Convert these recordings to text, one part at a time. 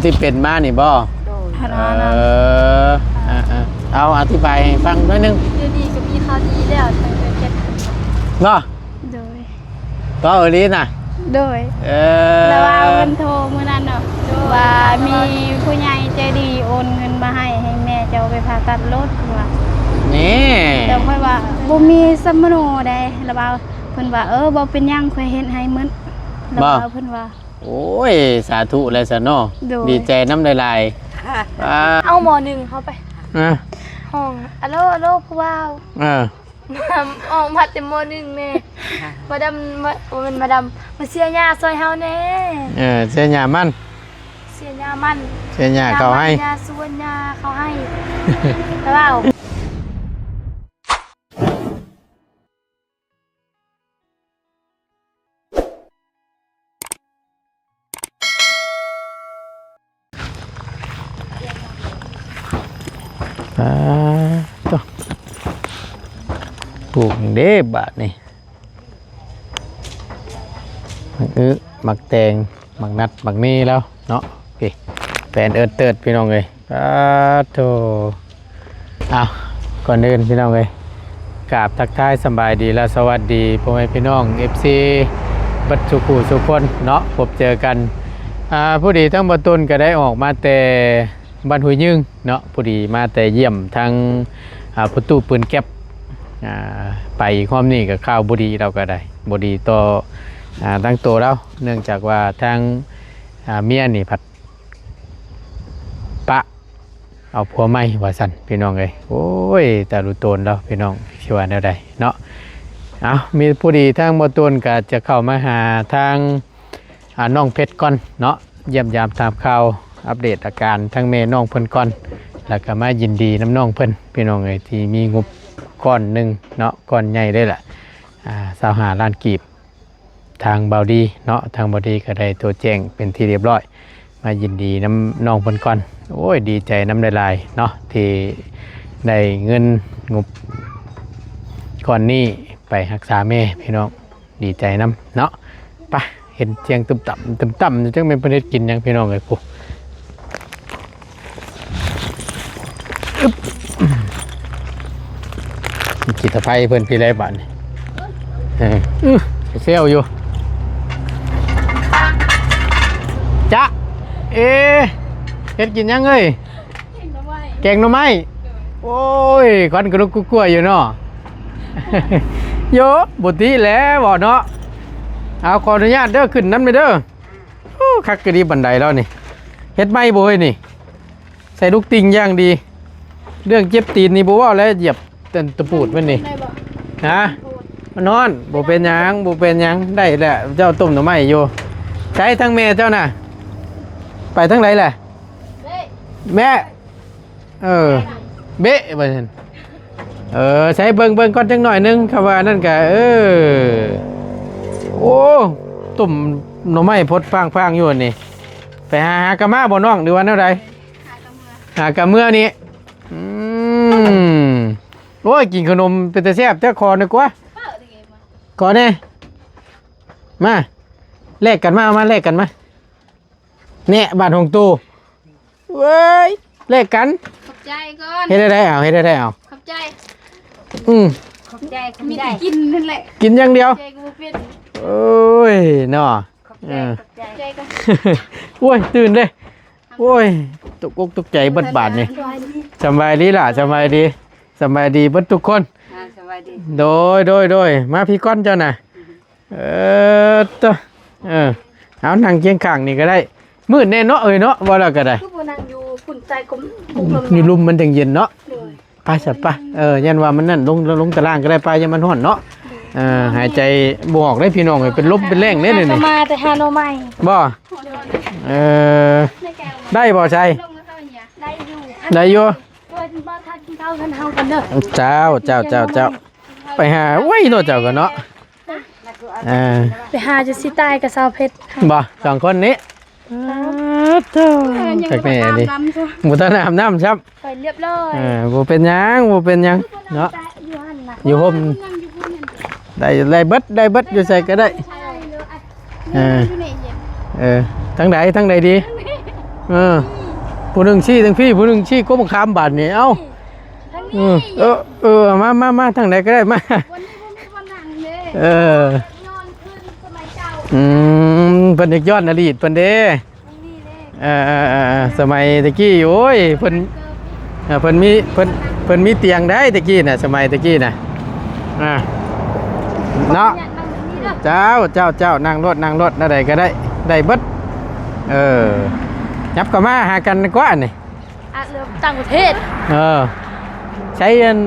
ທີ່ເປັນມານີ້ບໍ່? ໂດຍ ເອີ ເອີ ເອົາອະທິບາຍໃຫ້ຟັງໜ້ອຍໜຶ່ງ. ດຽວນີ້ກໍມີຂ່າວດີແລ້ວ ທາງເດີເຈັດ ເນາະ. ໂດຍ ເວົ້າອີ່ຫຼີນະ. ໂດຍ ເອີ ລະວ່າເພິ່ນໂທມື້ນັ້ນເນາະ ໂດຍ ວ່າມີຜູ້ໃຫຍ່ໃຈດີໂອນເງິນມາໃຫ້ ໃຫ້ແມ່ເຈົ້າໄປຜ່າຕັດລົດ ວ່າ ນີ້ ແລ້ວຂ້ອຍວ່າບໍ່ມີສຳມະໂນໃດ ລະວ່າ ເພິ່ນວ່າ ເອີ ບໍ່ເປັນຫຍັງ ຂ້ອຍເຮັດໃຫ້ໝົດ ລະວ່າ ເພິ່ນວ່າ ໂອ້ຍ ສາທຸແລ້ວຊະເນາະ. ໂດຍ ດີໃຈນຳຫຼາຍໆ. ອ່າ ເອົາ ມໍໜຶ່ງເຂົ້າໄປ ອ່າ ຫ້ອງ ອາໂລ ອາໂລ ຜູ້ບ່າວ ເອີ ອອກມາແຕ່ ມໍໜຶ່ງແມ່ ມາດຳ ມາ ບໍ່ແມ່ນມາດຳ ມາເສຍຫຍ້າຊ່ອຍເຮົາແດ່. ເອີ ເສຍຫຍ້າມັນ ເສຍຫຍ້າມັນ ເສຍຫຍ້າເຂົ້າໄຮ່ ຫຍ້າສວນ ຫຍ້າເຂົ້າໄຮ່ ລາວ. ອ່າ ໂຕ ປູກເດ້ບາດນີ້ ໝາກອຶ ໝາກແຕງ ໝາກນັດ ໝາກນີ້ແລ້ວເນາະ. ເອີ ແປນເອີດເຕີດ ພີ່ນ້ອງເອີຍ. ປາໂທ ເອົາ ກ່ອນອື່ນພີ່ນ້ອງເອີຍ ກາບທັກທາຍສະບາຍດີ ແລະ ສະຫວັດດີພໍ່ແມ່ພີ່ນ້ອງ ເອັຟຊີ ເບິດສູ່ຜູ້ສູ່ຄົນເນາະ ພົບເຈີກັນ. ອ່າ ພໍດີທາງບ່າວຕຸນກໍໄດ້ອອກມາແຕ່ບ້ານຫ້ວຍຍືງເນາະ ພໍດີມາແຕ່ຢ້ຽມທາງ ອ່າ ພໍ່ຕູ້ປືນແກັບ ອ່າ ໄປຮອບນີ້ກໍຂ່າວບໍ່ດີ ລາວກໍໄດ້ບໍ່ດີຕໍ່ ອ່າ ທັງໂຕລາວ ເນື່ອງຈາກວ່າທາງ ອ່າ ເມຍນີ້ພັດ ປະເອົາຜົວໃໝ່ວ່າຊັ້ນ ພີ່ນ້ອງເອີຍ. ໂອ້ຍ ຕາລຸໂຕນລາວ ພີ່ນ້ອງ ຊິວ່າແນວໃດເນາະ. ເອົາ ມີພໍດີທາງບ່າວຕຸນກໍຈະເຂົ້າມາຫາທາງ ອ່າ ນ້ອງເພັດກ່ອນເນາະ ຢ້ຽມຢາມຖາມຂ່າວ ອັບເດດອາການທາງແມ່ນ້ອງເພິ່ນກ່ອນ ແລ້ວກໍມາຍິນດີນຳນ້ອງເພິ່ນ ພີ່ນ້ອງເອີຍ ທີ່ມີງົບກ້ອນໜຶ່ງເນາະ ກ້ອນໃຫຍ່ເລີຍລະ ອ່າ ຊາວຫ້າລ້ານກີບ. ທາງບ່າວດີເນາະ ທາງບ່າວດີກໍໄດ້ໂທແຈ້ງເປັນທີ່ຮຽບຮ້ອຍ ມາຍິນດີນຳນ້ອງເພິ່ນກ່ອນ. ໂອ້ຍ ດີໃຈນຳຫຼາຍໆເນາະ ທີ່ໄດ້ເງິນງົບກ້ອນນີ້ໄປຮັກສາແມ່ ພີ່ນ້ອງ ດີໃຈນຳເນາະ. ໄປ ເຫັນສຽງຕຶມຕຳ ຕຶມຕຳຢູ່ ຈັກແມ່ນເພິ່ນເຮັດກິນຫຍັງ ພີ່ນ້ອງເອີຍ. ພຸ້ນ ອຶບ ຈິດຕະໄພເພິ່ນພີ້ແລ້ວບາດນີ້ ເອີ ອື ແຊວຢູ່. ຈະເອ ເຮັດກິນຫຍັງເອີຍ? ແກງໜໍ່ໄມ້ ແກງໜໍ່ໄມ້. ໂອ້ຍ ຄວັນກະລຸກກຸກກົວຢູ່ເນາະ. ໂຢ ບໍ່ຕິແຫຼະເວົ້າເນາະ. ເອົາ ຂໍອະນຸຍາດເດີ ຂຶ້ນນຳແດ່ເດີ. ໂອ້ ຄັກກະດີບັນໄດລາວນີ້ ເຮັດໃໝ່ບໍ່ເຮີ້ຍນີ້? ໃສ່ລູກຕິ່ງຢ່າງດີ ເລື່ອງເຈັບຕີນນີ້ບໍ່ເວົ້າແລ້ວ ຢຽບແຕ່ຕະປູດມັນນີ້. ຮະ ມັນຮ້ອນ ບໍ່ເປັນຫຍັງ ບໍ່ເປັນຫຍັງ ໄດ້ແຫຼະ. ເຈົ້າຕົ້ມໜໍ່ໄມ້ຢູ່ ໃສທາງແມ່ເຈົ້ານະ ໄປທາງໃດແຫຼະ? ແມ່ ເອີ ເບະວ່າຊັ້ນ. ເອີ ໃສ່ເບິ່ງ ເບິ່ງກ່ອນຈັກໜ້ອຍໜຶ່ງ ຄຳວ່ານັ້ນກະ ເອີ ໂອ້ ຕົ້ມໜໍ່ໄມ້ຟົດຟາງໆຢູ່ນີ້. ໄປຫາ ຫາກະມາບໍ່ນ້ອງ ຫຼືວ່າແນວໃດ? ຫາກະເມືອ ຫາກະເມືອນີ້. ອືມ ໂອ້ຍ ກິນຂະໜົມເປັນຕາແຊບແທ້. ຂໍໜ່ອຍກວ່າ ຂໍແດ່ ມາ ແລກກັນມາ ເອົາມາແລກກັນມາ. ແນະ ບາດຂອງໂຕ ເວີຍ ແລກກັນ. ຂອບໃຈກ່ອນ. ເຮັດໄດ້ເອົາ ເຮັດໄດ້ເອົາ. ຂອບໃຈ. ອືມ ຂອບໃຈ ຂອບໃຈ. ມີແຕ່ກິນນັ້ນແຫຼະ ກິນຢ່າງດຽວ. ຂອບໃຈກໍບໍ່ເປັນ. ໂອ້ຍ ເນາະ. ຂອບໃຈ ເອີ ຂອບໃຈ. ໂອ້ຍ ຕື່ນເດ້. ໂອ້ຍ ຕົກອົກຕົກໃຈເບິດບາດນີ້. ສະບາຍດີຫຼ້າ ສະບາຍດີ ສະບາຍດີເບິດທຸກຄົນ. ອ່າ ສະບາຍດີ. ໂດຍ ໂດຍ ໂດຍ. ມາພີ້ກ່ອນເຈົ້ານະ. ເອີ ໂຕ ເອີ ເອົາ ນັ່ງຄຽງຂ້າງນີ້ກໍໄດ້. ມືດແນ່ເນາະເອີຍເນາະ ເວົ້າແລ້ວກໍໄດ້. ຄືບໍ່ນັ່ງຢູ່ພຸ້ນໃຕ້ ຢູ່ລຸ່ມມັນຈັ່ງເຢັນເນາະ. ໂດຍ ໄປຊະໄປ. ເອີ ຢ້ານວ່າມັນນັ້ນ ລົງ ລົງຕາລ່າງກໍໄດ້ໄປ ຢ້ານມັນຮ້ອນເນາະ. ເອີ ຫາຍໃຈບໍ່ອອກເດ້ພີ່ນ້ອງເອີຍ ເປັນລົມເປັນແລ້ງເດ້ນີ້. ມາແຕ່ຫາໜໍ່ໄມ້. ບໍ່? ເອີ ໄດ້ບໍ່ໄຊ? ໄດ້ຢູ່ ໄດ້ຢູ່. ເຈົ້າ ເຈົ້າ ເຈົ້າ ເຈົ້າ. ໄປຫາ ໂອ້ຍ ເນາະ ເຈົ້າກໍເນາະ. ອ່າ ໄປຫາຈະຊິຕາຍກັບສາວເພັດ. ບໍ່? ສອງຄົນນີ້. ອືມ ໂອ້ໂຫ ຄັກແນ່ນີ້. ບໍ່ທັນອາບນ້ຳຊ້ຳ. ໄປຮຽບຮ້ອຍ. ເອີ ບໍ່ເປັນຫຍັງ ບໍ່ເປັນຫຍັງເນາະ. ຢູ່ຫັ້ນນະ ຢູ່ຮົ່ມ ໄດ້ ໄດ້ເບິດ ໄດ້ເບິດ ຢູ່ໃສກໍໄດ້. ເອີ ເອີ ທາງໃດ ທາງໃດດີ? ເອີ ຜູ້ໜຶ່ງຊີ້ທາງພີ້ ຜູ້ໜຶ່ງຊີ້ກົກມະຂາມບາດນີ້ ເອົ້າ ທາງນີ້ ເອີ ເອີ ເອີ ມາ ມາ ມາທາງໃດກໍໄດ້ ມາ ບ່ອນນີ້ບໍ່ມີບ່ອນນັ່ງເດ້ ເອີ ຍ້ອນຄືນສະໄໝເກົ່າ ອືມ ເພິ່ນຢາກຍ້ອນອະດີດເພິ່ນເດ້ ເອີ ເອີ ເອີ ເອີ ສະໄໝແຕ່ກີ້ ໂອ້ຍ ເພິ່ນ ເອີ ເພິ່ນມີ ເພິ່ນ ເພິ່ນມີຕຽງໄດ໋ແຕ່ກີ້ນະ ສະໄໝແຕ່ກີ້ນະ ອ່າ ເນາະ ເຈົ້າ ເຈົ້າ ເຈົ້າ ນັ່ງໂລດ ນັ່ງໂລດ ແນວໃດກໍໄດ້ ໄດ້ເບິດ ເອີ ຫຍັບເຂົ້າມາຫາກັນກວ່ານີ້ ອ່ະ ເລື່ອງຕ່າງປະເທດ ເອີ ໃສ ອັນ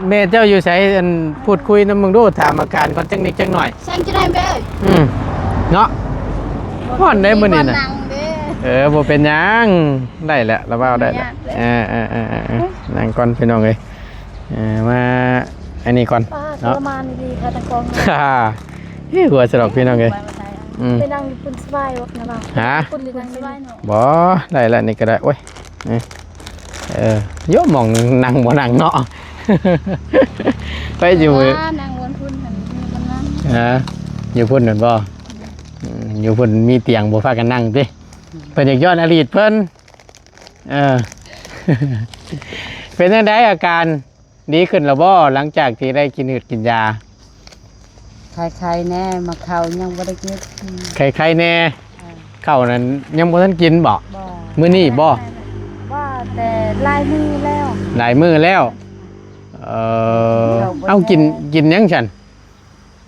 ແມ່ເຈົ້າຢູ່ໃສ? ອັນ ພູດຄຸຍນຳເບິ່ງດູ ຖາມອາການກ່ອນຈັກນິດຈັກໜ້ອຍ ສັງຈະໄດ້ແມ່ ອືມ ເນາະ ຮ້ອນເດ້ມື້ນີ້ນະ ເອີ ບໍ່ເປັນຫຍັງ ໄດ້ແຫຼະ ລະເວົ້າໄດ້ແຫຼະ ເອີ ເອີ ນັ່ງກ່ອນພີ່ນ້ອງເອີຍ ເອີ ມາອັນນີ້ກ່ອນເນາະ ເອີ ເອີ ຫົວສະດອກພີ່ນ້ອງເອີຍ ອືມ ໄປນັ່ງຢູ່ພຸ້ນສະບາຍບໍ່ນະ ຫາ ພຸ້ນສະບາຍເນາະ ບໍ່ ໄດ້ລະ ນີ້ກໍໄດ້ ໂອ້ຍ ເອີ ໂຍມ ໝ່ອງນັ່ງບໍ່ນັ່ງເນາະ ໄປຢູ່ ວ່ານັ່ງບ່ອນພຸ້ນຫັ້ນມີຄົນນັ່ງ ຮະ ຢູ່ພຸ້ນນັ້ນບໍ່? ອືມ ຢູ່ພຸ້ນມີຕຽງ ບໍ່ພາກັນນັ່ງຕິ? ເພິ່ນຢາກຍ້ອນອະດີດເພິ່ນ ເອີ ເປັນຈັ່ງໃດອາການ ດີຂຶ້ນແລ້ວບໍ່ ຫຼັງຈາກທີ່ໄດ້ກິນຫືດກິນຢາ? ໄຄໆແດ່ ມາເຂົ້າຍັງບໍ່ໄດ້ກິນ ໄຄໆແດ່ ເອີ ເຂົ້ານັ້ນຍັງບໍ່ທັນກິນບໍ່? ບໍ່ ມື້ນີ້ບໍ່? ບໍ່ ແຕ່ຫຼາຍມື້ແລ້ວ ຫຼາຍມື້ແລ້ວ ເອີ ເຂົ້າບໍ່ ເອົາ ກິນ ແດ່ ກິນຫຍັງຊັ້ນ?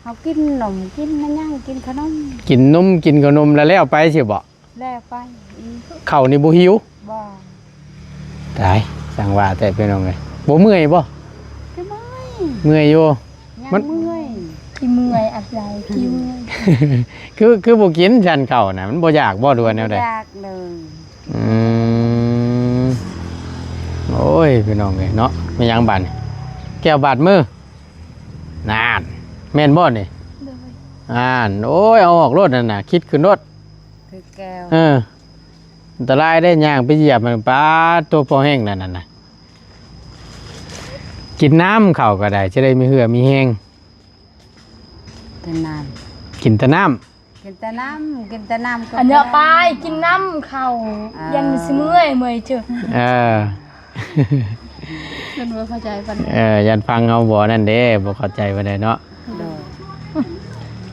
ເຮົາກິນນົມ ກິນຫຍັງ ກິນຂະໜົມ ກິນນົມ ກິນຂະໜົມ ແລ້ວແລ້ວໄປຊີ້ບໍ່? ແລ້ວໄປອີກ ເຂົ້ານີ້ບໍ່ຫິວ? ບໍ່ ຕາຍ ຊ່າງວ່າແທ້ພີ່ນ້ອງເອີຍ ບໍ່ເມື່ອຍບໍ່? ກໍເມື່ອຍ ເມື່ອຍຢູ່ ມັນ ເມື່ອຍ ຂີ້ເມື່ອຍ ອັດໄລ ຂີ້ເມື່ອຍ ຄື ຄືບໍ່ກິນຊັ້ນເຂົ້ານະ ມັນບໍ່ຢາກບໍ່ ຫຼືວ່າແນວໃດ? ບໍ່ຢາກເລີຍ ອືມ ໂອ້ຍ ພີ່ນ້ອງເອີຍເນາະ ແມ່ນຫຍັງບາດນີ້ ແກ້ວບາດມື ນານ ແມ່ນບໍ່ນີ້? ໂດຍ ອ່ານ ໂອ້ຍ ເອົາອອກໂລດນັ້ນນະ ຄິດຂຶ້ນໂລດ ຄືແກ້ວ ເອີ ອັນຕະລາຍເດ້ ຍ່າງໄປຢຽບມັນ ປາດໂທ້ ພໍແຮງນັ້ນນະ ກິນນ້ຳເຂົ້າກໍໄດ້ ຈະໄດ້ມີເຫື່ອມີແຮງ ກິນນ້ຳ ກິນແຕ່ນ້ຳ ກິນແຕ່ນ້ຳ ກິນແຕ່ນ້ຳກໍ ອັນເນີ້ຍ ໄປກິນນ້ຳເຂົ້າ ອ່າ ຢ້ານມັນຊິເມື່ອຍ ເມື່ອຍເຈີ ເອີ ເພິ່ນບໍ່ເຂົ້າໃຈປານໃດ ເອີ ຢ້ານຟັງເຮົາບໍ່ນັ້ນເດ້ ບໍ່ເຂົ້າໃຈປານໃດເນາະ ໂດຍ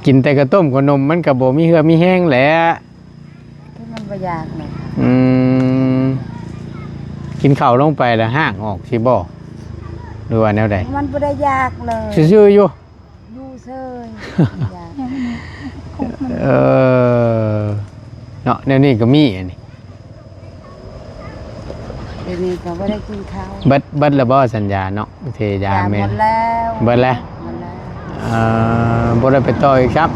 ກິນແຕ່ກະຕົ້ມຂະໜົມ ມັນກະບໍ່ມີເຫື່ອມີແຮງແຫຼະ ຄືມັນບໍ່ຢາກແຫຼະ ອືມ ກິນເຂົ້າລົງໄປແລ້ວຮາກອອກຊິບໍ່ ຫຼືວ່າແນວໃດ? ມັນບໍ່ໄດ້ຢາກເລີຍ ຊື່ໆຢູ່ ຢູ່ເຊີຍ ຢາກ ເອີ ເນາະ ແນວນີ້ກໍມີອັນນີ້ ດຽວນີ້ກໍບໍ່ໄດ້ກິນເຂົ້າ ເບິດ ເບິດແລ້ວບໍ່ສັນຢາເນາະ ເທຢາ ຢາແມ່ນ ໝົດແລ້ວ ເບິດແລ້ວ ໝົດແລ້ວ ເອີ ບໍ່ໄດ້ໄປຕໍ່ອີກຊ້ຳ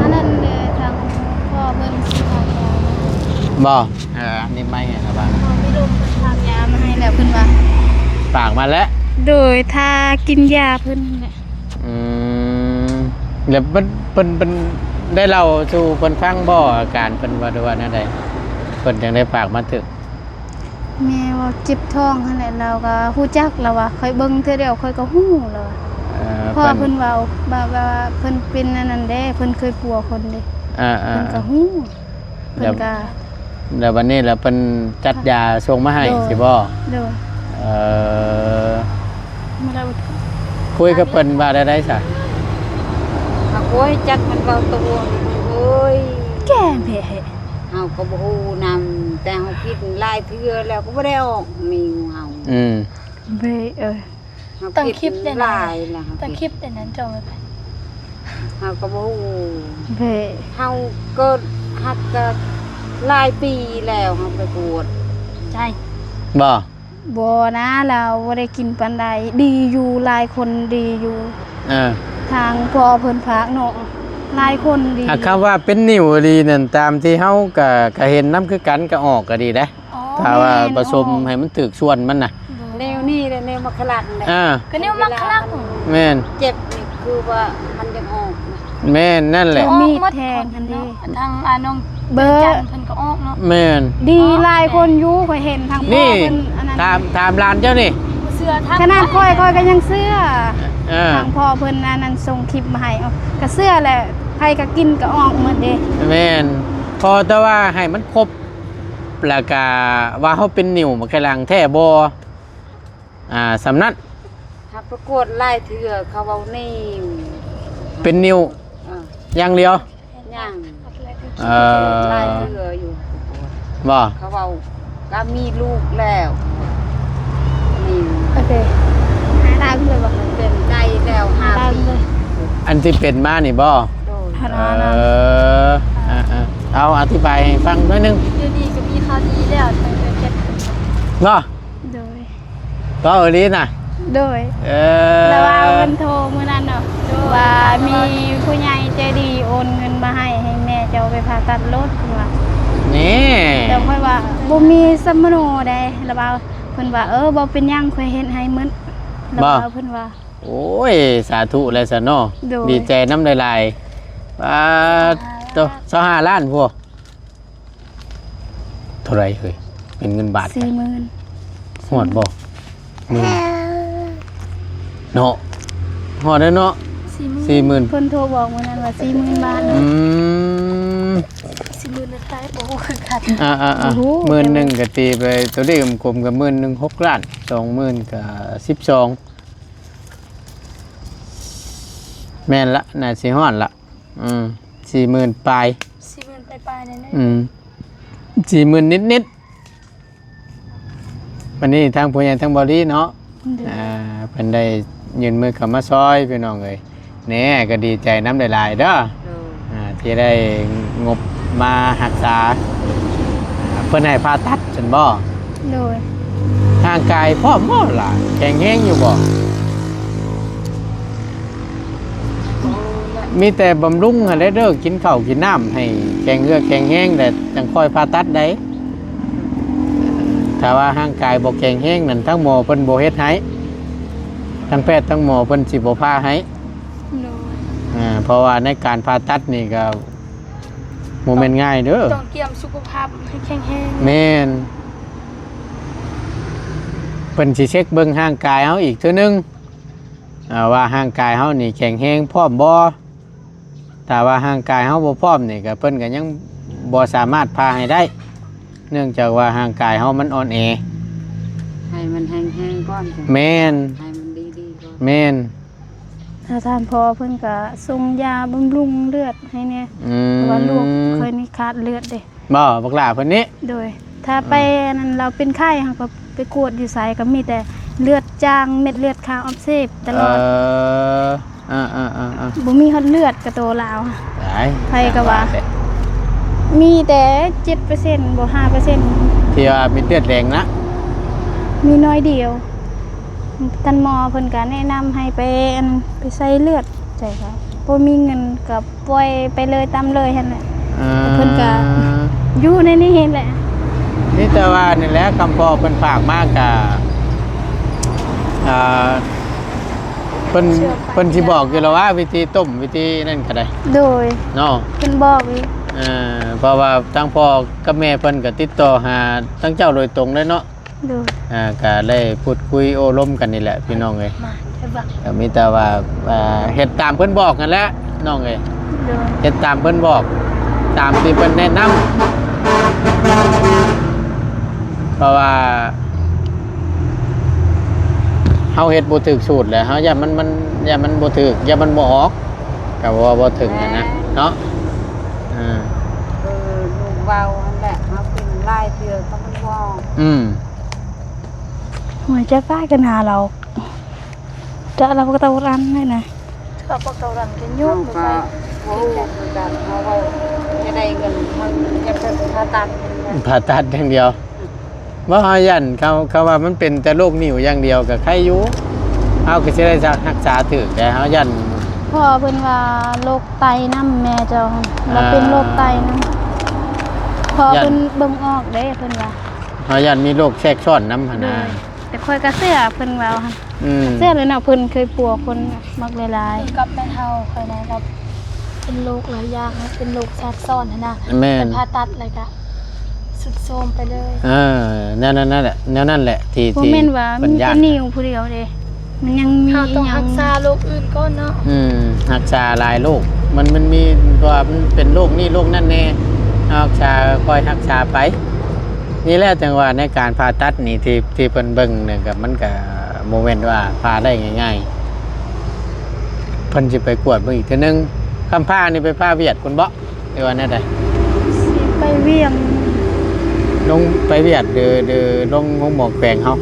ອັນນັ້ນເດ້ ທາງພໍ່ເພິ່ນຊິຝາກຢາມາ ບໍ່? ເອີ ອັນນີ້ໄມ້ໃຫ້ລະວ່າ ພໍ່ມີລຸງເພິ່ນຝາກຢາມາໃຫ້ແລ້ວ ເພິ່ນວ່າ ຝາກມາແລ້ວ ໂດຍ ຖ້າກິນຢາເພິ່ນແຫຼະ ອືມ ແລ້ວເພິ່ນ ເພິ່ນ ເພິ່ນໄດ້ເລົ່າສູ່ເພິ່ນຟັງບໍ່ ອາການເພິ່ນວ່າ ຫຼືວ່າແນວໃດ ເພິ່ນຈັ່ງໄດ້ຝາກມາຖືກ? ແມ່ເວົ້າເຈັບທ້ອງຫັ້ນແຫຼະ ລາວກໍຮູ້ຈັກ ລາວວ່າຂ້ອຍເບິ່ງເທື່ອດຽວຂ້ອຍກໍຮູ້ ລາວວ່າ ເອີ ເພາະວ່າເພິ່ນ ເພິ່ນເວົ້າ ແບບວ່າເພິ່ນເປັນອັນນັ້ນເດ້ ເພິ່ນເຄີຍປົວຄົນເດ້ ເອີໆ ເພິ່ນກໍຮູ້ ເພິ່ນກໍ ແລ້ວບັດນີ້ລະເພິ່ນຈັດຢາສົ່ງມາໃຫ້ ໂດຍ ຊິບໍ່? ໂດຍ ເອີ ຄຸຍກັບເພິ່ນວ່າແນວໃດຊະ? ຫາກໂອ້ຍ ຈັກມັນເວົ້າຕົວະ ເອີຍ ແກ່ແທ້ ເຮົາກໍບໍ່ຮູ້ນຳ ແຕ່ເຮົາກິນຫຼາຍເທື່ອແລ້ວກໍບໍ່ໄດ້ອອກ ມີງູເຮົາ ອືມ ເບ ເອີຍ ເຮົາ ຕັ້ງຄລິບໄດ້ ຫຼາຍແລ້ວ ຕັ້ງຄລິບໄດ້ນັ້ນ ເຈົ້າ ເຮົາກໍບໍ່ຮູ້ ເບ ເຮົາເກີດຮັກກໍຫຼາຍປີແລ້ວ ເຮົາໄປກວດ ໃຊ່ ບໍ່? ບໍ່ນະ ລາວບໍ່ໄດ້ກິນປານໃດ ດີຢູ່ ຫຼາຍຄົນດີຢູ່ ເອີ ທາງພໍ່ເພິ່ນພາກເນາະ ຫຼາຍຄົນດີ ຫາກຄຳວ່າເປັນນິ້ວອີ່ຫຼີນັ້ນ ຕາມທີ່ເຮົາກະ ກະເຫັນນຳຄືກັນ ກະອອກກະດີເດ້ ອໍ ຖ້າວ່າ ແມ່ນ ປະສົມ ອໍ ໃຫ້ມັນຖືກສ່ວນມັນນະ ແນວນີ້ແຫຼະ ແນວມັກຄະລັກນີ້ແຫຼະ ອ່າ ກະແນວມັກຄະລັກ ແມ່ນ ເຈັບນີ້ຄືວ່າມັນຢາກອອກ ແມ່ນ ນັ້ນແຫຼະ ມີດແທງຫັ້ນເດ ທາງ ອ່າ ນ້ອງ ເບີ ຈັນເພິ່ນກໍອອກເນາະ ແມ່ນ ດີຫຼາຍຄົນຢູ່ ຂ້ອຍເຫັນທາງພໍ່ເພິ່ນ ອັນນັ້ນ ຖາມ ຖາມຫຼານເຈົ້ານີ້ ບໍ່ເຊື່ອ ຂະໜາດຂ້ອຍ ຂ້ອຍກໍຍັງເຊື່ອ ເອີ ທາງພໍ່ເພິ່ນອັນນັ້ນສົ່ງຄລິບມາໃຫ້ ກໍເຊື່ອແຫຼະ ໃຜກໍກິນກໍອອກໝົດເດ້ ແມ່ນ ຂໍແຕ່ວ່າໃຫ້ມັນຄົບ ແລ້ວກະວ່າເຮົາເປັນນິ້ວໝາກໄຂ່ຫຼັງແທ້ບໍ່ ອ່າ ສ່ຳນັ້ນ. ຫາກປະກວດຫຼາຍເທື່ອ ເຂົາເວົ້ານິ້ວ ເປັນນິ້ວ ເອີ ຢ່າງດຽວ ຍັງ ເອີ ຫຼາຍເທື່ອຢູ່ ບໍ່ ເຂົາເວົ້າ ກໍມີລູກແລ້ວ ນີ້ ໂອເຄ ຕາມເລີຍບໍ່? ເປັນໄດ້ແລ້ວຫ້າປີ ອັນທີ່ເປັນມານີ້ບໍ່? ໂດຍ ເອີ ອ່າໆ ເອົາອະທິບາຍໃຫ້ຟັງໜ້ອຍໜຶ່ງ ຢູ່ດີກໍມີຂ່າວດີແລ້ວ ບໍ່? ໂດຍ ເວົ້າອີ່ຫຼີນະ? ໂດຍ ເອີ ລະວ່າເພິ່ນໂທມື້ນັ້ນເນາະ ວ່າມີຜູ້ໃຫຍ່ໃຈດີໂອນເງິນມາໃຫ້ ໃຫ້ແມ່ເຈົ້າໄປຜ່າຕັດໂລດ ເພິ່ນວ່າ ນີ້ ແຕ່ຂ້ອຍວ່າບໍ່ມີສຳມະໂນໃດ ລະວ່າ ເພິ່ນວ່າ ເອີ ບໍ່ເປັນຫຍັງ ຂ້ອຍເຮັດໃຫ້ໝົດ ລະວ່າເພິ່ນວ່າ ໂອ້ຍ ສາທຸແລ້ວຊັ້ນເນາະ ໂດຍ ດີໃຈນຳຫຼາຍໆ ປາດໂທ້ ຊາວຫ້າລ້ານພຸ້ນ. ເທົ່າໃດເຮີ້ຍ ເປັນເງິນບາດ? ສີ່ໝື່ນ ຮອດບໍ່? ໝື່ນ ເນາະ ຮອດແລ້ວເນາະ ສີ່ໝື່ນ ສີ່ໝື່ນ ເພິ່ນໂທບອກມື້ນັ້ນວ່າສີ່ໝື່ນບາດ ອືມ ສີ່ໝື່ນໄທ ບໍ່ຮູ້ຄືກັນ ອ່າໆໆ ໝື່ນໜຶ່ງກໍຕີໄປ ຕົວເລກກົມໆກໍໝື່ນໜຶ່ງ ຫົກລ້ານ ສອງໝື່ນກໍສິບສອງ ແມ່ນລະ ໜ້າຊິຮອດລະ ອືມ ສີ່ໝື່ນປາຍ ສີ່ໝື່ນປາຍໆ ນັ້ນແຫຼະ ອືມ ສີ່ໝື່ນນິດໆ ບັດນີ້ທາງຜູ້ໃຫຍ່ທາງບໍ່ລີເນາະ ໂດຍ ອ່າ ເພິ່ນໄດ້ຍື່ນມືເຂົ້າມາຊ່ອຍ ພີ່ນ້ອງເອີຍ ແນ່ ກໍດີໃຈນຳຫຼາຍໆເດີ ໂດຍ ອ່າ ທີ່ໄດ້ງົບມາຮັກສາ ເພິ່ນໃຫ້ຜ່າຕັດຊັ້ນບໍ່? ໂດຍ ຮ່າງກາຍພ້ອມບໍ່ລະ? ແຂງແຮງຢູ່ບໍ່? ມີແຕ່ບຳລຸງຫັ້ນແຫຼະເດີ ກິນເຂົ້າກິນນ້ຳໃຫ້ແຂງເຫື່ອແຂງແຮງ ແລ້ວຈັ່ງຄ່ອຍຜ່າຕັດໄດ້ ຖ້າວ່າຮ່າງກາຍບໍ່ແຂງແຮງນັ້ນ ທາງໝໍເພິ່ນບໍ່ເຮັດໃຫ້ ທາງແພດທາງໝໍເພິ່ນຊິບໍ່ຜ່າໃຫ້ ໂດຍ ອ່າ ເພາະວ່າໃນການຜ່າຕັດນີ້ກໍບໍ່ແມ່ນງ່າຍເດີ ຕ້ອງກຽມສຸຂະພາບໃຫ້ແຂງແຮງ ແມ່ນ ເພິ່ນຊິເຊັກເບິ່ງຮ່າງກາຍເຮົາອີກເທື່ອໜຶ່ງ ອ່າ ວ່າຮ່າງກາຍເຮົານີ້ແຂງແຮງພ້ອມບໍ່? ຖ້າວ່າຮ່າງກາຍເຮົາບໍ່ພ້ອມນີ້ ກໍເພິ່ນກໍຍັງບໍ່ສາມາດຜ່າໃຫ້ໄດ້ ເນື່ອງຈາກວ່າຮ່າງກາຍເຮົາມັນອ່ອນແອ ໃຫ້ມັນແຮງໆກ່ອນ ແມ່ນ ໃຫ້ມັນດີໆກ່ອນ ແມ່ນ ຖ້າທ່ານພໍ່ເພິ່ນກໍສົ່ງຢາບຳລຸງເລືອດໃຫ້ແດ່ ອືມ ເພາະວ່າລູກຂ້ອຍນີ້ຂາດເລືອດເດ້ ບໍ່ ບັກຫຼ້າເພິ່ນນີ້ ໂດຍ ຖ້າໄປ ເອີ ອັນນັ້ນ ລາວເປັນໄຂ້ ເຮົາກໍໄປກວດຢູ່ໃສ ກໍມີແຕ່ເລືອດຈາງ ເມັດເລືອດຂາວອັກເສບຕະຫຼອດ ເອີ ອ່າໆໆໆ ບໍ່ມີຮອດເລືອດກະໂຕລາວ ຕາຍ ໃຜກໍວ່າ ມີແຕ່ເຈັດເປີເຊັນ ບໍ່ ຫ້າເປີເຊັນ ທີ່ວ່າເມັດເລືອດແດງນະ ມີໜ້ອຍດຽວ ທ່ານໝໍເພິ່ນກະແນະນຳໃຫ້ໄປ ອັນ ໄປໃສ່ເລືອດ ໃສ່ ກໍບໍ່ມີເງິນ ກໍປ່ອຍໄປເລີຍ ຕາມເລີຍຫັ້ນແຫຼະ ອ່າ ເພິ່ນກະຢູ່ໃນນີ້ຫັ້ນແຫຼະ ມີແຕ່ວ່ານີ້ແຫຼະ ຄຳພໍ່ເພິ່ນຝາກມາກະ ອ່າ ເພິ່ນ ເພິ່ນຊິບອກຢູ່ແລ້ວວ່າ ວິທີຕົ້ມ ວິທີນັ້ນກໍໄດ້ ໂດຍ ເນາະ ເພິ່ນບອກຢູ່ ເອີ ເພາະວ່າທາງພໍ່ກັບແມ່ເພິ່ນກໍຕິດຕໍ່ຫາທາງເຈົ້າໂດຍຕົງເລີຍເນາະ ໂດຍ ອ່າ ກໍໄດ້ພູດຄຸຍໂອ້ລົມກັນນີ້ແຫຼະ ພີ່ນ້ອງເອີຍ ກໍມີແຕ່ວ່າ ອ່າ ເຮັດຕາມເພິ່ນບອກຫັ້ນແຫຼະ ນ້ອງເອີຍ ໂດຍ ເຮັດຕາມເພິ່ນບອກ ຕາມທີ່ເພິ່ນແນະນຳ ເພາະວ່າເຮົາເຮັດບໍ່ຖືກສູດແຫຼະ ເຮົາຢ້ານມັນ ມັນ ຢ້ານມັນບໍ່ຖືກ ຢ້ານມັນບໍ່ອອກ ກໍເວົ້າບໍ່ເຖິງຫັ້ນນະ ເນາະ ເອີ ເອີ ລູກເວົ້າຫັ້ນແຫຼະ ເຮົາກິນຫຼາຍເທື່ອກໍມັນບໍ່ອອກ ອືມ ຫົວໃຈປ້າກໍໜາເຮົາ ຈະລາວກໍຕະວັນນັ້ນນະ ເຂົາບໍ່ເຂົ້າຫຼັງກັນຢູ່ ເຮົາກໍບໍ່ຮູ້ຄືກັນ ເຮົາເວົ້າຈະໄດ້ເງິນ ເຮົາຢາກໄປຜ່າຕັດ ຜ່າຕັດຢ່າງດຽວ ບໍ່ ເຮົາຢ້ານ ເຂົາ ເຂົາວ່າມັນເປັນແຕ່ໂລກນິ້ວຢ່າງດຽວກໍໄຄຢູ່ ເຮົາກໍຊິໄດ້ຮັກສາຖືກ ແຕ່ເຮົາຢ້ານ ພໍ່ເພິ່ນວ່າໂລກໄຕນຳ ແມ່ເຈົ້າ ລາວເປັນໂລກໄຕນຳ ພໍ່ເພິ່ນເບິ່ງອອກເດ້ ເພິ່ນວ່າ ເຮົາຢ້ານມີໂລກແຊກຊ້ອນນຳຫັ້ນນະ ໂດຍ ແຕ່ຂ້ອຍກໍເຊື່ອເພິ່ນເວົ້າຫັ້ນ ອືມ ເຊື່ອແລ້ວເນາະ ເພິ່ນເຄີຍປົວຄົນມັກຫຼາຍໆ ຄືກັບແມ່ເຖົ້າຂ້ອຍນະ ກໍເປັນໂລກຫຼາຍຢ່າງ ເປັນໂລກແຊກຊ້ອນຫັ້ນນະ ແມ່ນ ເພິ່ນຜ່າຕັດແລ້ວກໍຊຸດໂຊມໄປເລີຍ ເອີ ແນວນັ້ນແຫຼະ ແນວນັ້ນແຫຼະ ທີ່ ບໍ່ແມ່ນວ່າມີແຕ່ນິ້ວຜູ້ດຽວເດ້ ມັນຍັງມີ ເຮົາຕ້ອງຮັກສາໂລກອື່ນກ່ອນເນາະ ອືມ ຮັກສາຫຼາຍໂລກ ມັນ ມັນມີ ເພາະວ່າມັນເປັນໂລກນີ້ໂລກນັ້ນແດ່ ຮັກສາ ຄອຍຮັກສາໄປ. ນີ້ແຫຼະ ຈັ່ງວ່າໃນການຜ່າຕັດນີ້ ທີ່ ທີ່ເພິ່ນເບິ່ງນີ້ກໍ ມັນກໍບໍ່ແມ່ນວ່າຜ່າໄດ້ງ່າຍໆ. ເພິ່ນຊິໄປກວດເບິ່ງອີກເທື່ອໜຶ່ງ. ຄຳຜ່ານີ້ໄປຜ່າວຽດພຸ້ນບໍ ຫຼືວ່າແນວໃດ? ຊິໄປວຽງ. ລົງໄປວຽດ ຫຼື ຫຼືລົງໂຮງໝໍແຂວງເຮົາ?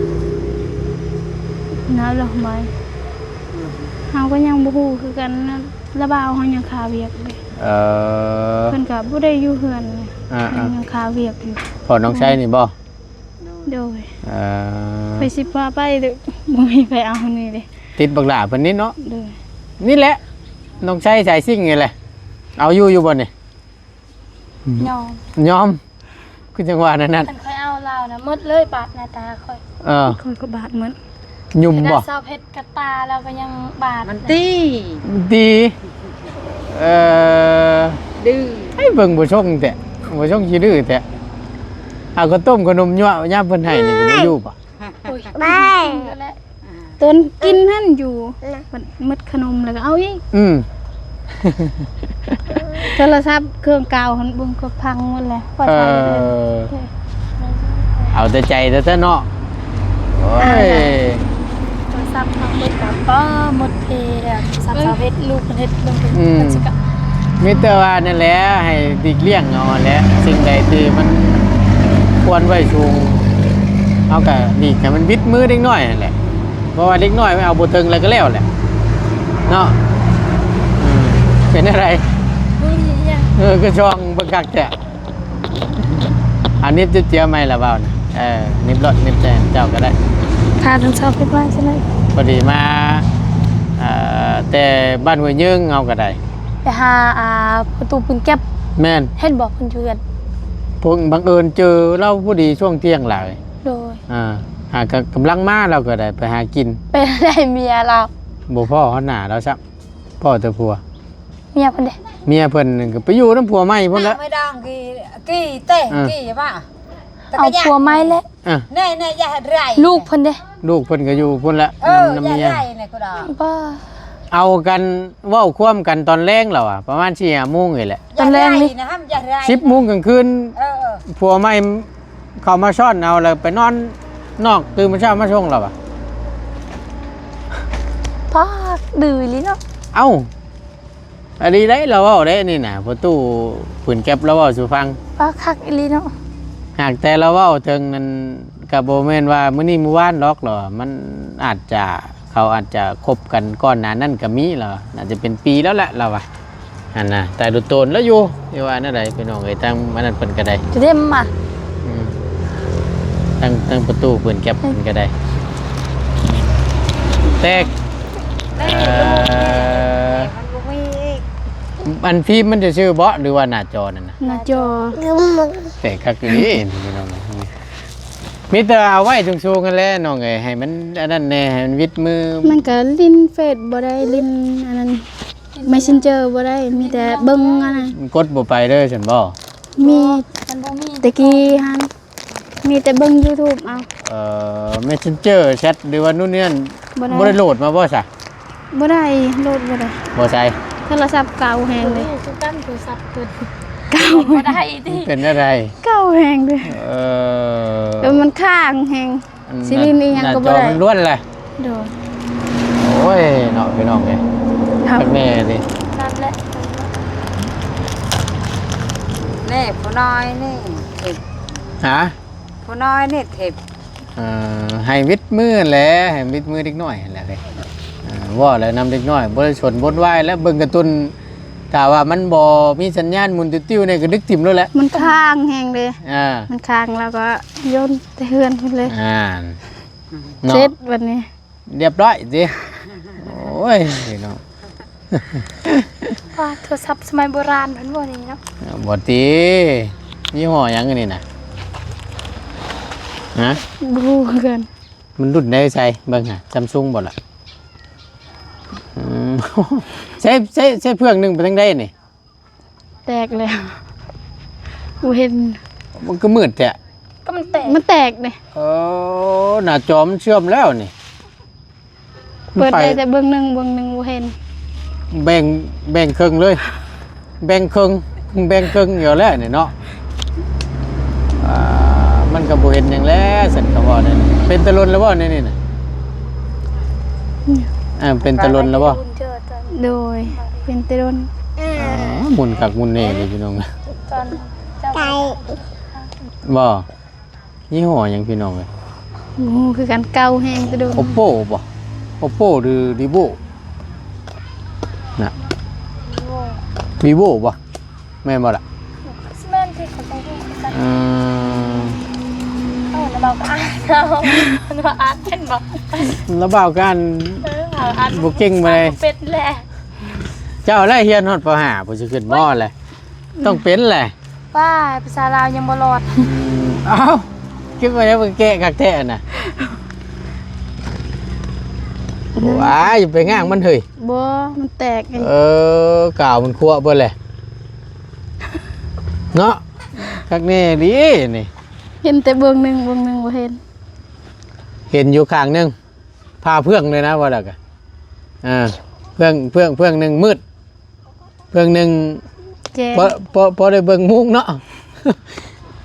ນາວລະໄມ ເຮົາກໍຍັງບໍ່ຮູ້ຄືກັນນະ. ລະບ່າວເຮົາຍັງຄາວຽກເດ້. ເອີ ເພິ່ນກໍບໍ່ໄດ້ຢູ່ເຮືອນເລີຍ. ອ່າໆ ຍັງຄາວຽກຢູ່. ພໍ່ນ້ອງໄຊນີ້ບໍ? ໂດຍ. ເອີ ຂ້ອຍຊິພາໄປເດີ ບໍ່ມີໃຜເອົານີ້ເດ້. ຕິດບັກຫຼ້າເພິ່ນນີ້ເນາະ. ໂດຍ. ນີ້ແຫຼະ ນ້ອງໄຊສາຍຊິງນີ້ແຫຼະ ເອົາຢູ່ ຢູ່ບໍ່ນີ້? ຍອມ. ຍອມ. ຄືຈັ່ງວ່ານັ້ນນະ ຄັນຂ້ອຍເອົາລາວນະ ໝົດເລີຍບາດໜ້າຕາຂ້ອຍ. ເອີ ຂ້ອຍກໍບາດໝົດ. ຫຍຸ້ມບໍ່? ຊາວເພັດກະຕາລາວກໍຍັງບາດ. ມັນຕີ ມັນຕີ. ເອີ ດື້. ໃຫ້ເບິ່ງບໍ່ຊົງແທ້ ບໍ່ຊົງຂີ້ດື້ແທ້. ເອົາເຂົ້າຕົ້ມຂະໜົມຍົວະຍາມເພິ່ນໃຫ້ນີ້ກໍບໍ່ຢູ່ບໍ່? ໂອ້ຍ ໄດ້ ກິນແລ້ວແຫຼະ. ຕອນກິນຫັ້ນຢູ່ ມັນໝົດຂະໜົມແລ້ວກໍເອົາອີກ. ອືມ ໂທລະສັບເຄື່ອງເກົ່າຫັ້ນເບິ່ງກໍພັງໝົດແລ້ວ. ເອີ ເອົາແຕ່ໃຈແທ້ໆເນາະ. ໂອ້ຍ ໂທລະສັບພັງໝົດກໍ ປ້າ ໝົດເພແລ້ວ. ສາມສິບເອັດ ລູກເພິ່ນເຮັດເບິ່ງເພິ່ນ ອືມ ເພິ່ນຊິກະ ມີແຕ່ວ່ານັ້ນແຫຼະ ໃຫ້ຫຼີກລ່ຽງເອົາຫັ້ນແຫຼະ. ສິ່ງໃດທີ່ມັນຄວນໄວ້ສູງ ເຮົາກະຫຼີກໃຫ້ມັນບິດມືເດັກນ້ອຍຫັ້ນແຫຼະ. ເພາະວ່າເດັກນ້ອຍມັນເອົາບໍ່ເຖິງແລ້ວກໍແລ້ວແຫຼະເນາະ. ເປັນແນວໃດ? ບໍ່ມີຫຍັງ. ເອີ ຄືຊ່ອງເບິ່ງຄັກແທ້. ອັນນີ້ເຈັບເຈ້ຍໃໝ່ລະເວົ້ານະ. ເອີ ນິບລົດ ນິບແຕ່ເຈົ້າກໍໄດ້. ຄ່າທັງເຊົ້າເພິ່ນວ່າຈັ່ງໃດ? ພໍດີມາ ເອີ ແຕ່ບ້ານຫ້ວຍຍືງເຮົາກໍໄດ້ ໄປຫາ ອ່າ ພໍ່ຕູ້ປືນແກັບ. ແມ່ນ. ເຫັນບໍ່ເພິ່ນຢູ່ເຮືອນ? ເພິ່ນບັງເອີນເຈີລາວພໍດີຊ່ວງທ່ຽງຫຼາຍ. ໂດຍ. ອ່າ ຫາກະກຳລັງມາ ລາວກໍໄດ້ໄປຫາກິນ. ເປັນໃດເມຍລາວ? ບໍ່ພໍ້ຮອດໜ້າລາວຊ້ຳ. ພໍ້ແຕ່ຜົວ. ເມຍເພິ່ນເດ? ເມຍເພິ່ນກໍໄປຢູ່ນຳຜົວໃໝ່ພຸ້ນແຫຼະ. ໄມ່ດອງກີ ກີເຕ ເອີ ກີວ່າ ເອົາຜົວໃໝ່ແຫຼະ. ອ່ະ ແນ່ໆ ຢ່າເຮັດໄຣ. ລູກເພິ່ນເດ? ລູກເພິ່ນກໍຢູ່ພຸ້ນແຫຼະ. ເອີ ນຳ ນຳເມຍ. ຢ່າໄຣນະກູດອກ. ບໍ່ ເອົາກັນເວົ້າຄວາມກັນຕອນແລງແລ້ວອະ ປະມານສີ່ຫ້າໂມງນີ້ແຫຼະ. ຕອນແລງນີ້ ຢ່າໄຣນະ ຢ່າໄຣ. ສິບໂມງກາງຄືນ. ເອີ ເອີ ຜົວໃໝ່ເຂົ້າມາຊ້ອນເອົາ ແລ້ວໄປນອນນອກ ຕື່ນມາເຊົ້າມາສົ່ງແລ້ວອະ. ປາກດື້ອີ່ຫຼີເນາະ. ເອົ້າ ອັນນີ້ໄດ໋ ລາວເວົ້າໄດ໋ນີ້ນະ ພໍ່ຕູ້ປືນແກັບລາວເວົ້າສູ່ຟັງ. ປາກຄັກອີ່ຫຼີເນາະ. ຫາກແຕ່ລາວເວົ້າເຖິງນັ້ນ ກະບໍ່ແມ່ນວ່າມື້ນີ້ມື້ວານດອກ ລາວວ່າ ມັນອາດຈະ ເຂົາອາດຈະຄົບກັນກ່ອນໜ້ານັ້ນກະມີ ລາວວ່າ ໜ້າຈະເປັນປີແລ້ວແຫຼະ ລາວວ່າ ຫັ້ນນະ. ແຕ່ໂດນໂຕນລາວຢູ່ ຊິວ່າແນວໃດພີ່ນ້ອງເອີຍ. ທາງອັນນັ້ນເພິ່ນກະໄດ້ ຈະເດັມມາ ອືມ ທາງ ທາງພໍ່ຕູ້ປືນແກັບເພິ່ນກະໄດ້ ແຕກ. ເອີ ມັນບໍ່ມີອີກ. ອັນຟີມມັນຊື່ໆບໍ ຫຼືວ່າໜ້າຈໍນັ້ນນະ? ໜ້າຈໍ. ແຕກຄັກອີ່ຫຼີພີ່ນ້ອງເອີຍ. ມີແຕ່ເອົາໄວ້ສູງໆຫັ້ນແຫຼະນ້ອງເອີຍ ໃຫ້ມັນອັນນັ້ນແດ່ ໃຫ້ມັນວິດມື. ມັນກະຫຼິ້ນເຟສບໍ່ໄດ້ ຫຼິ້ນອັນນັ້ນ ແມັດເຊັນເຈີບໍ່ໄດ້ ມີແຕ່ເບິ່ງອັນນັ້ນ. ມັນກົດບໍ່ໄປເລີຍຊັ້ນບໍ? ມີ ມັນບໍ່ມີ ແຕ່ກີ້ຫັ້ນ ມີແຕ່ເບິ່ງຢູທູບເອົາ. ເອີ ແມັດເຊັນເຈີ ແຊັດ ຫຼືວ່ານູ່ນນີ້ນັ້ນ ບໍ່ໄດ້ ບໍ່ໄດ້ໂຫຼດມາບໍ່ຊະ? ບໍ່ໄດ້ ໂຫຼດບໍ່ໄດ້. ບໍ່ໃຊ້ ໂທລະສັບເກົ່າແຮງເລີຍ. ຄືກັນ ໂທລະສັບເກີດ ເກົ່າ ບໍ່ໄດ້ຕິ. ເປັນແນວໃດ? ເກົ່າແຮງເລີຍ. ເອີ ແລ້ວມັນຄ້າງແຮງ. ຊິຫຼິ້ນອີ່ຫຍັງກໍບໍ່ໄດ້ ໜ້າຈໍມັນລ້ວນແຫຼະ. ໂດຍ. ໂອ້ຍເນາະພີ່ນ້ອງເອີຍ ຄັກແນ່ເດ. ນັ້ນແຫຼະ ແນ່ຜູ້ນ້ອຍນີ້ເຈັບ. ຫາ? ຜູ້ນ້ອຍນີ້ເຈັບ. ເອີ ໃຫ້ວິດມືແຫຼະ ໃຫ້ວິດມືເດັກນ້ອຍຫັ້ນແຫຼະເດ້. ເອີ ເວົ້າແລ້ວນຳເດັກນ້ອຍ ບໍ່ໄດ້ສົນບົດວາຍແລ້ວ ເບິ່ງກາຕູນ ຖ້າວ່າມັນບໍ່ມີສັນຍານໝູນຕິວໆນີ້ກໍດຶກຖິ້ມໂລດແຫຼະ. ມັນຄ້າງແຮງເດ້. ອ່າ ມັນຄ້າງແລ້ວກໍໂຍນແຕ່ເຮືອນພຸ້ນເລີຍ. ອ່າ ເນາະ ເສັດບັດນີ້ ລຽບຮ້ອຍຕິ. ໂອ້ຍເນາະ ວ່າໂທລະສັບສະໄໝໂບລານເພິ່ນບໍ່ນີ້ເນາະ. ບໍ່ຕິ ຍີ່ຫໍ້ຫຍັງອັນນີ້ນະ? ຮະ? ບໍ່ຮູ້ຄືກັນ. ມັນລຸ້ນໃດໃສ ເບິ່ງຫາ ຊຳຊຸງບໍ່ລະ? ອືມ ໃຊ້ ໃຊ້ ໃຊ້ເຟືອງໜຶ່ງໄປທາງໃດນີ້? ແຕກແລ້ວ ບໍ່ເຫັນ. ມັນຄືມືດແທ້? ກໍມັນແຕກ ມັນແຕກເດ້. ເອີ ໜ້າຈໍມັນເຊື່ອມແລ້ວນີ້. ເປີດໄດ້ແຕ່ເບິ່ງໜຶ່ງ ເບິ່ງໜຶ່ງບໍ່ເຫັນ. ແບ່ງ ແບ່ງເຄິ່ງເລີຍ ແບ່ງເຄິ່ງ ແບ່ງເຄິ່ງຢູ່ແລ້ວນີ້ເນາະ. ອ່າ ມັນກໍບໍ່ເຫັນຫຍັງແຫຼະ ຊັ້ນກໍເວົ້າແນວນີ້. ເປັນແຕ່ດົນແລ້ວບໍ່ແນວນີ້ນະ? ອ່າ ເປັນແຕ່ດົນແລ້ວບໍ່? ໂດຍ ເປັນແຕ່ດົນ. ອ່າ ໝຸ່ນຄັກໝຸ່ນແນ່ເດ້ພີ່ນ້ອງ. ບໍ່? ຍີ່ຫໍ້ຫຍັງພີ່ນ້ອງເອີຍ? ບໍ່ຮູ້ຄືກັນ ເກົ່າແຮງແຕ່ດົນ. ໂອໂປບໍ່? ໂອໂປ ຫຼື ວີໂວ ນະ? ວີໂວ ວີໂວບໍ່? ແມ່ນບໍ່ລະ? ແມ່ນທີ່ເຂົາເຈົ້າເຮັດຄືກັນ. ອືມ ເອົາລະເບົາກໍອ່ານເອົາ ລະເບົາອ່ານເປັນບໍ່? ລະເບົາກໍອ່ານ ເອີ ອ່ານບໍ່ເກັ່ງປານໃດ ເປັນແຫຼະ. ເຈົ້າລະຮຽນຮອດ ປໍຫ້າ ພຸ້ນຊິຂຶ້ນ ມ. ແຫຼະ ຕ້ອງເປັນແຫຼະ. ປ້າ ພາສາລາວຍັງບໍ່ລອດ. ອືມ ເອົ້າ ເກັບໄວ້ແລ້ວ ແກະຄັກແທ້ນະ. ວ້າຍ ຢ່າໄປງາງມັນເຮີ້ຍ. ບໍ່ ມັນແຕກ. ເອີ ກາວມັນຂົ້ວເບິດແຫຼະເນາະ. ຄັກແນ່ດີນີ້. ເຫັນແຕ່ເບື້ອງໜຶ່ງ ເບື້ອງໜຶ່ງບໍ່ເຫັນ. ເຫັນຢູ່ຂ້າງໜຶ່ງ ຜ່າເຟືອງເລີຍນະ ວ່າແລ້ວກະ. ອ່າ ເຟືອງ ເຟືອງ ເຟືອງໜຶ່ງມືດ ເຟືອງໜຶ່ງແຈ້ງ ພໍ ພໍ ພໍໄດ້ເບິ່ງມຸງເນາະ.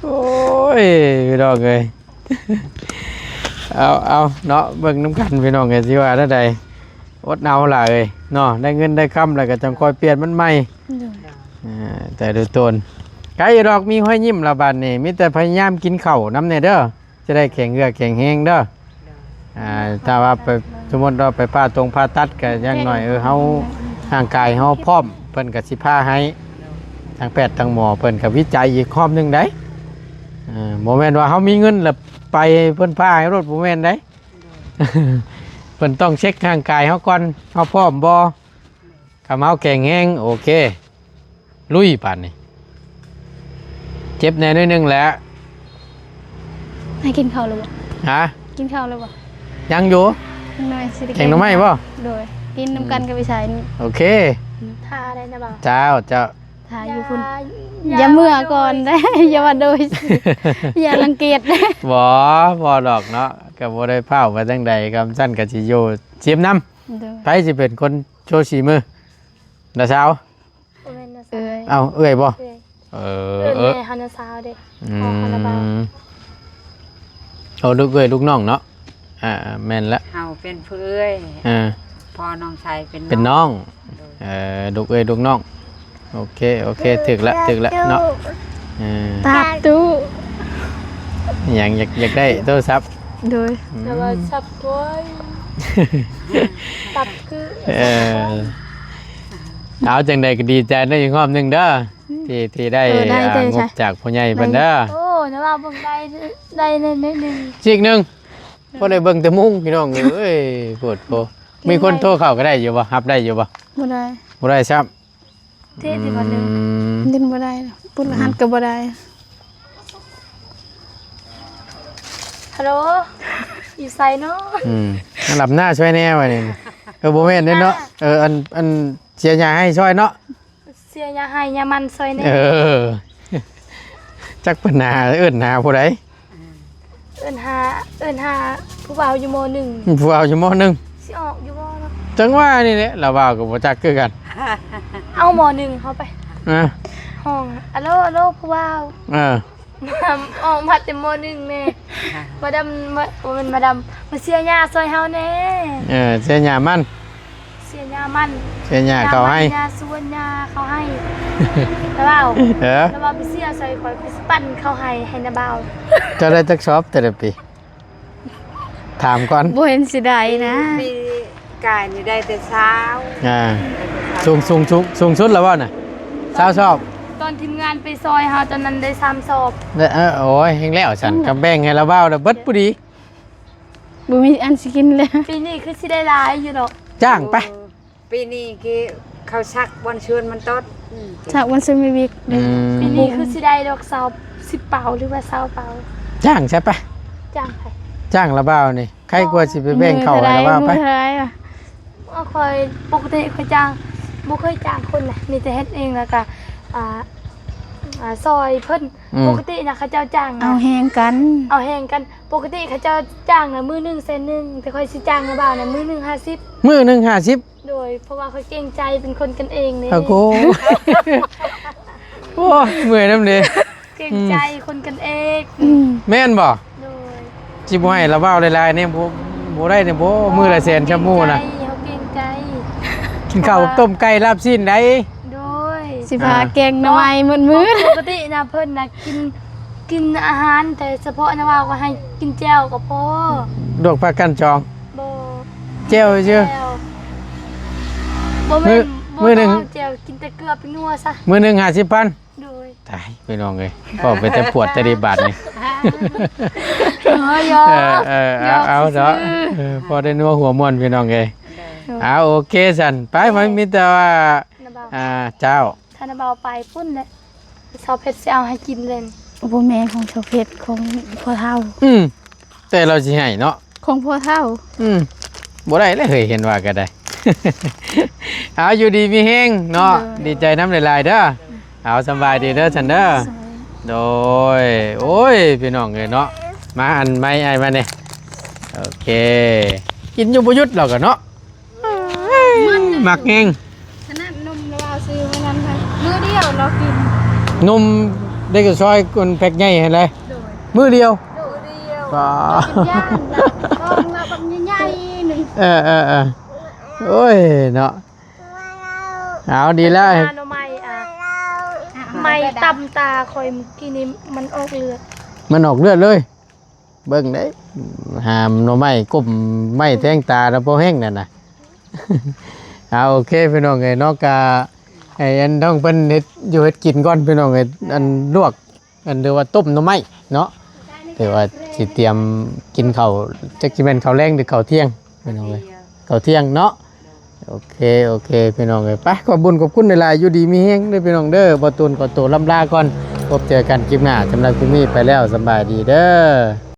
ໂອ້ຍ ພີ່ນ້ອງເອີຍ ເອົາ ເອົາເນາະ ເບິ່ງນຳກັນພີ່ນ້ອງເອີຍ ຊິວ່າແນວໃດ. ອົດເອົາຫຼາຍເອີຍເນາະ ໄດ້ເງິນໄດ້ຄຳແລ້ວກໍຈັ່ງຄ່ອຍປ່ຽນມັນໃໝ່. ໂດຍ ອ່າ ແຕ່ດູຕົນ ໄກດອກ ມີຮອຍຍິ້ມລະບາດນີ້ ມີແຕ່ພະຍາຍາມກິນເຂົ້ານຳແດ່ເດີ. ຈະໄດ້ແຂງເຫື່ອແຂງແຮງເດີ. ອ່າ ຖ້າວ່າໄປ ສົມມຸດວ່າໄປຜ່າຕົງຜ່າຕັດ ກໍຢ່າງໜ້ອຍ ເອີ ເຮົາ ຮ່າງກາຍເຮົາພ້ອມ ເພິ່ນກໍຊິຜ່າໃຫ້. ທາງແພດທາງໝໍເພິ່ນກໍວິໄຈອີກຮອບໜຶ່ງໄດ໋. ເອີ ບໍ່ແມ່ນວ່າເຮົາມີເງິນແລ້ວໄປເພິ່ນຜ່າໃຫ້ໂລດ ບໍ່ແມ່ນໄດ໋. ເພິ່ນຕ້ອງເຊັກຮ່າງກາຍເຮົາກ່ອນ ເຮົາພ້ອມບໍ່? ຄັນເຮົາແຂງແຮງ ໂອເຄ ລຸຍບາດນີ້. ເຈັບແດ່ໜ້ອຍໜຶ່ງແຫຼະ. ໃຫ້ກິນເຂົ້າແລ້ວບໍ່? ຮະ? ກິນເຂົ້າແລ້ວບໍ່? ຍັງຢູ່. ໜ້ອຍຊິໄດ້ ແກງໜໍ່ໄມ້ບໍ່? ໂດຍ ກິນນຳກັນກັບໄອ້ຊາຍນີ້. ໂອເຄ ຖ້າໄດ້ນະບ່າວ. ເຈົ້າ ເຈົ້າ ຖ້າຢູ່ພຸ້ນ. ຢ່າ ຢ່າເມືອກ່ອນເດີ ຢ່າວ່າໂດຍ ຢ່າລັງກຽດ. ບໍ່ ບໍ່ດອກເນາະ ກໍບໍ່ໄດ້ພ້າວວ່າຈັ່ງໃດ ຄຳຊັ້ນກໍຊິຢູ່ຊິມນຳ. ໂດຍ ໃຜຊິເປັນຄົນໂຊສີມື? ນ້າສາວ? ບໍ່ແມ່ນນ້າສາວ ເອື້ອຍ. ເອົ້າ ເອື້ອຍບໍ່? ເອື້ອຍ. ເອີ ເອີ້ນແມ່ເຮົານ້າສາວເດ້. ອືມ ພໍ່ເຮົານ້າບ່າວ. ໂອ້ ລູກເອື້ອຍລູກນ້ອງເນາະ. ອ່າ ແມ່ນລະ ເຮົາເປັນຜູ້ເອື້ອຍ. ອ່າ ພໍ່ນ້ອງຊາຍເປັນ ເປັນນ້ອງ. ໂດຍ ເອີ ລູກເອື້ອຍລູກນ້ອງ. ໂອເຄ ໂອເຄ ຖືກລະ ຖືກລະເນາະ. ເອີ ຕັບຕູ້ ຫຍັງ ຢາກ ຢາກໄດ້ໂທລະສັບ? ໂດຍ ອືມ ໂທລະສັບໂອ້ຍ ຕັບຄື ເອີ ເອົາ ຈັ່ງໃດກໍດີໃຈນຳອີກຮອບໜຶ່ງເດີ ທີ່ ທີ່ໄດ້ ເອີ ໄດ້ ອ່າ ງົບຈາກຜູ້ໃຫຍ່ເພິ່ນເດີ. ໂອ້ ນະວ່າເບິ່ງໄດ້ ໄດ້ໜ້ອຍໜຶ່ງ ຊິກໜຶ່ງ. ບໍ່ໄດ້ເບິ່ງແຕ່ມຸງ ພີ່ນ້ອງເອີຍ ໂພດໂພ. ມີຄົນໂທເຂົ້າກໍໄດ້ຢູ່ບໍ່? ຮັບໄດ້ຢູ່ບໍ່? ບໍ່ໄດ້ ບໍ່ໄດ້ຊ້ຳ. ເທດທີ່ວ່າ ອືມ ຫຼິ້ນບໍ່ໄດ້ ປຸດລະຫັດກໍບໍ່ໄດ້. ຮັລໂຫຼ ຢູ່ໃສເນາະ? ອືມ ມາຫຼັບໜ້າຊ່ວຍແດ່ວ່ານີ້. ເອີ ບໍ່ແມ່ນເດ້ເນາະ. ເອີ ອັນ ອັນເສຍຫຍ້າໃຫ້ຊ່ອຍເນາະ. ເສຍຫຍ້າໃຫ້ຫຍ້າມັນຊ່ອຍແດ່. ເອີ ຈັກເພິ່ນຫາ ເອີ້ນຫາຜູ້ໃດ? ເອີ້ນຫາ ເອີ້ນຫາຜູ້ບ່າວຢູ່ ມໍໜຶ່ງ. ຜູ້ບ່າວຢູ່ ມໍໜຶ່ງ ຊິອອກຢູ່ບໍ່ເນາະ? ຈັ່ງວ່ານີ້ແຫຼະ ລາວບ່າວກໍບໍ່ຈັກຄືກັນ. ເອົາ ມໍໜຶ່ງເຮົາໄປ ອ່າ ຮ້ອງ ອາໂລ ອາໂລ ຜູ້ບ່າວ. ເອີ ອອກມາແຕ່ ມໍໜຶ່ງແມ່ ມາດາມ ມາ ບໍ່ແມ່ນມາດາມ ມາເສຍຫຍ້າຊ່ອຍເຮົາແດ່. ເອີ ເສຍຫຍ້າມັນ ເສຍຫຍ້າມັນ ເສຍຫຍ້າເຂົ້າໄຮ່ ຫຍ້າມັນ ຫຍ້າສວນ ຫຍ້າເຂົ້າໄຮ່. ລາວເວົ້າ ເອີ ລາວວ່າໄປເສຍໃສ່ຂ້ອຍ ໄປປັ່ນເຂົ້າໄຮ່ໃຫ້ນະບ່າວ. ເຈົ້າໄດ້ຈັກສອບແຕ່ລະປີ? ຖາມກ່ອນ ບໍ່ເຫັນຊິໄດ້ນະ. ປີກາຍນີ້ໄດ້ແຕ່ຊາວ. ອ່າ ສູງ ສູງ ສູງ ສູງສຸດແລ້ວບໍ່ນະ? ຊາວສອບ. ຕອນທີມງານໄປຊ່ອຍເຮົາຕອນນັ້ນໄດ້ສາມສອບ. ເອີ ໂອ້ຍ ແຮງແລ້ວຊັ້ນ ອືມ ກໍແບ່ງໃຫ້ລາວເວົ້າແລ້ວເບິດພໍດີ. ບໍ່ມີອັນຊິກິນແລ້ວ. ປີນີ້ຄືຊິໄດ້ຫຼາຍຢູ່ດອກ. ຈ້າງໄປ. ເອີ ປີນີ້ຄືເຂົາຊັກບ່ອນຊວນມັນຕົດ. ອືມ ຊັກບ່ອນຊວນມີວິກ. ອືມ ປີນີ້ຄືຊິໄດ້ດອກ ຊາວ ສິບເປົາ ຫຼືວ່າຊາວເປົາ. ຈ້າງຊະໄປ. ຈ້າງໃຜ? ຈ້າງລາວບ່າວນີ້ ໃຜກວ່າຊິໄປແບ່ງເຂົ້າໃຫ້ລາວບ່າວໄປ. ເອົາ ຂ້ອຍປົກກະຕິຂ້ອຍຈ້າງ ບໍ່ເຄີຍຈ້າງຄົນນະ ມີແຕ່ເຮັດເອງ ແລ້ວກະ ອ່າ ອ່າ ຊ່ອຍເພິ່ນ. ອືມ ປົກກະຕິນະ ເຂົາເຈົ້າຈ້າງນະ ເອົາແຮງກັນ ເອົາແຮງກັນ. ປົກກະຕິເຂົາເຈົ້າຈ້າງນະ ມື້ໜຶ່ງແສນໜຶ່ງ ແຕ່ຂ້ອຍຊິຈ້າງລາວບ່າວນະ ມື້ໜຶ່ງຫ້າສິບ. ມື້ໜຶ່ງຫ້າສິບ? ໂດຍ ເພາະວ່າຂ້ອຍເກງໃຈ ເປັນຄົນກັນເອງເດ້. ໂອ້ໂຫ ໂອ້ຍ ເມື່ອຍນຳເດ້. ເກງໃຈ ອືມ ຄົນກັນເອງ ອືມ ແມ່ນບໍ່? ໂດຍ ຊິບໍ່ໃຫ້ລາວເວົ້າຫຼາຍໆນີ້ ບໍ່ ບໍ່ໄດ້ນີ້ບໍ່? ມື້ລະແສນຊຳໝູ່ນະ ເຮົາເກງໃຈ ກິນເຂົ້າ ເຮົາເກງໃຈ ຕົ້ມໄກ່ລາບຊີ້ນໃດ໋. ໂດຍ ຊິພາ ອ່າ ແກງໜໍ່ໄມ້ໝົດມື້ ປົກກະຕິນະ ເພິ່ນນະກິນ ກິນອາຫານແຕ່ສະເພາະນະວ່າ ກໍໃຫ້ກິນແຈ່ວກໍພໍ ລວກຜັກກັ້ນຈອງ ບໍ່ ແຈ່ວຊື່ ແຈ່ວ ບໍ່ແມ່ນ ມື້ ມື້ໜຶ່ງ ບໍ່ຕ້ອງເອົາແຈ່ວ ກິນແຕ່ເກືອແປ້ງນົວຊະ ມື້ໜຶ່ງຫ້າສິບພັນ ໂດຍ ຕາຍພີ່ນ້ອງເອີຍ ເວົ້າໄປແຕ່ປວດແຕ່ດີບາດນີ້ ເອີຍ ເອີ ເອີ ເອົາ ເອົາເນາະ ເອີ ພໍໄດ້ນົວຫົວມ່ວນພີ່ນ້ອງເອີຍ ໂດຍ ເອົາ ໂອເຄຊັ້ນ ໄປ ໄປ ມີແຕ່ວ່າ ນະບ່າວ ອ່າ ເຈົ້າ ຖ້ານະບ່າວໄປພຸ້ນແຫຼະ ສາວເພັດຊິເອົາໃຫ້ກິນເລີຍ ບໍ່ແມ່ນຂອງສາວເພັດ ຂອງພໍ່ເຖົ້າ ອືມ ແຕ່ລາວຊິໃຫ້ເນາະ ຂອງພໍ່ເຖົ້າ ອືມ ບໍ່ໄດ້ແລ້ວເຮີ້ຍ ເຫັນວ່າກໍໄດ້ ເອົາ ຢູ່ດີມີແຮງເນາະ ໂດຍ ດີໃຈນຳຫຼາຍໆເດີ ເອົາ ສະບາຍດີເດີຊັ້ນເດີ ໂດຍ ໂອ້ຍ ພີ່ນ້ອງເອີຍເນາະ ມາອັນໄມ້ອ້າຍມານີ້ ໂອເຄ ກິນຢູ່ບໍ່ຢຸດລາວກໍເນາະ ມັກແຮງ ຂະໜາດນົມລາວຊື້ມື້ນັ້ນ ມື້ດຽວລາວກິນ ນົມເດັກຊອຍຄົນແພັກໃຫຍ່ຫັ້ນແຫຼະ ໂດຍ ມື້ດຽວ ໂດຍ ມື້ດຽວ ປ້າ ກິນຢ່າງລະຊອງລະບັກໃຫຍ່ໆໜຶ່ງ ເອີໆໆ ໂອ້ຍເນາະ ເອົາ ດີແລ້ວ ໜໍ່ໄມ້ ອ່າ ໄມ້ຕຳຕາຂ້ອຍມື້ກີ້ນີ້ ມັນອອກເລືອດ ມັນອອກເລືອດເລີຍ ເບິ່ງເດ້ ຫາໜໍ່ໄມ້ກົ້ມໄມ້ແທງຕານະ ພໍແຮງນັ້ນນະ ເອົາ ໂອເຄ ພີ່ນ້ອງເອີຍເນາະ ກະໃຫ້ອັນນ້ອງເພິ່ນເຮັດຢູ່ເຮັດກິນກ່ອນ ພີ່ນ້ອງເອີຍ ອັນລວກ ອັນ ຫຼືວ່າຕົ້ມໜໍ່ໄມ້ເນາະ ຖືວ່າຊິຕຽມກິນເຂົ້າ ຈັກຊິແມ່ນເຂົ້າແລງ ຫຼືເຂົ້າທ່ຽງ ພີ່ນ້ອງເອີຍ ເຂົ້າທ່ຽງເນາະ ໂອເຄ ໂອເຄ ພີ່ນ້ອງເອີຍ ໄປ ຂອບບຸນຂອບຄຸນຫຼາຍໆ ຢູ່ດີມີແຮງເດີພີ່ນ້ອງເດີ ບ່າວຕູນຂໍໂຕລ່ຳລາກ່ອນ ພົບເຈີກັນຄລິບໜ້າ ສຳລັບຄລິບນີ້ໄປແລ້ວ ສະບາຍດີເດີ.